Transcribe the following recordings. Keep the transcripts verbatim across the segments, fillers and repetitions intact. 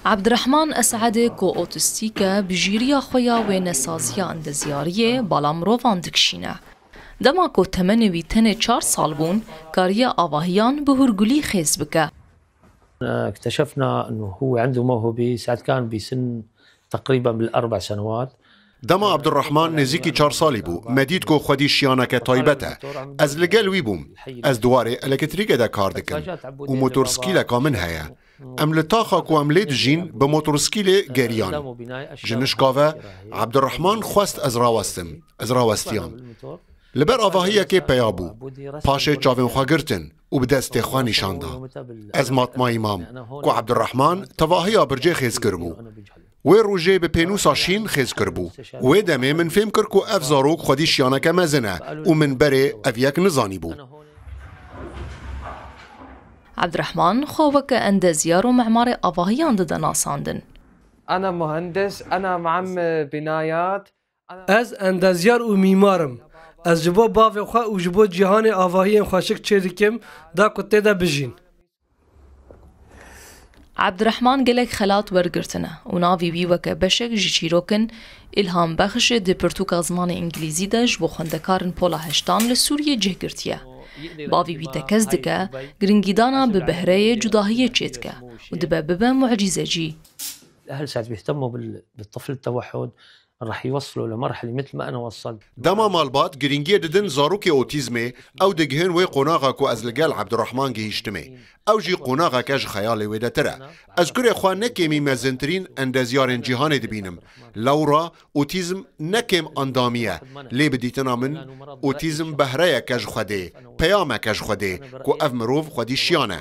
Ebdirehman Esedê ku otîstîk e, bi jîriya xwe ya wênesaziya endezyariyê bala mirovan dikişîne. Dema ku temenê wî tenê çar sal bûn, kariye avahiyan bi hûrgulî xêz bike. اكتشفنا انه هو عنده موهبه ساعات كان بسن تقريبا بالاربع سنوات. Dema Ebdirehman nêzîkî çar salî bû, me dît ku xwedî şiyaneke taybet e. Ez li gel wî bûm. Ez di warê elektrîkê de kar dikim û motorskîleka min heye. Em li taxa ku em lê dijîn bi motorskîlê geriyan. Ji nişka ve Ebdirehman xwest ez rawestim. Ez rawestiyam. Li ber avahiyekê peya bû. Paşê çavên xwe girtin û bi destê xwe nîşan da. Ez matmayî mam ku Ebdirehman tevahiya bircê xêz kiribû. Wê rojê bi pênûsa şîn xêz kiribû. Wê demê min fêm kir ku ev zarok xwedî şiyaneke mezin e û min berê ev yek nizanîbû. Ebdirehman xwe weke endezyar û memarê avahiyan dide nasandin. أنا مهندس، أنا معمر بنايات. Ez endezyar û mîmar im. Ez ji bo bavê xwe û ji bo cîhanê avahiyên xweşik çêdikim da ku tê de bijîn. Ebdirehman gelek xelat wergirtine û navê wî weke beşek ji çîrokin Îlham Bexşê di pirtûka zimanê îngilîzî de ji bo xwendekarên pola heştan li Sûriyê cih girtiye. Bavê wî tekez dike, giringîdana bi behreyê cudahiyê çêdike û dibe bibe mucîzecî. الاهل ساعات بيهتموا بال- بالطفل التوحد، راح يوصلوا لمرحله مثل ما انا وصلت. Dema malbat giringiyê didin zarokê otîzmê, ew digihin wê qonaxa ku ez li gel Ebdirehman gihîştimê. Ew jî qonaxeke ji xeyalê wêdetir e. Ez kurê xwe ne kêmî mezintirîn endezyarên cîhanê dibînim. Lewra otîzm ne kêm endamî ye, lê bi dîtina min otîzm behreyeke ji Xwedê, peyameke ji Xwedê ku ev mirov xwedî şiyan e.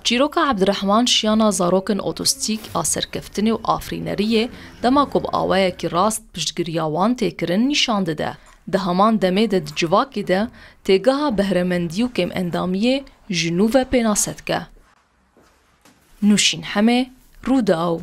Çîroka Ebdirehman şiyana zarokên otîstîk a serkeftinê û afirîneriyê dema ku bi awayekî rast piştgiriya wan tê kirin nîşan dide. Di heman demê de di civakê de têgeha behremendî û kêmendamiyê ji nû ve pênase dike. Nûşîn Hemê, Rûdaw.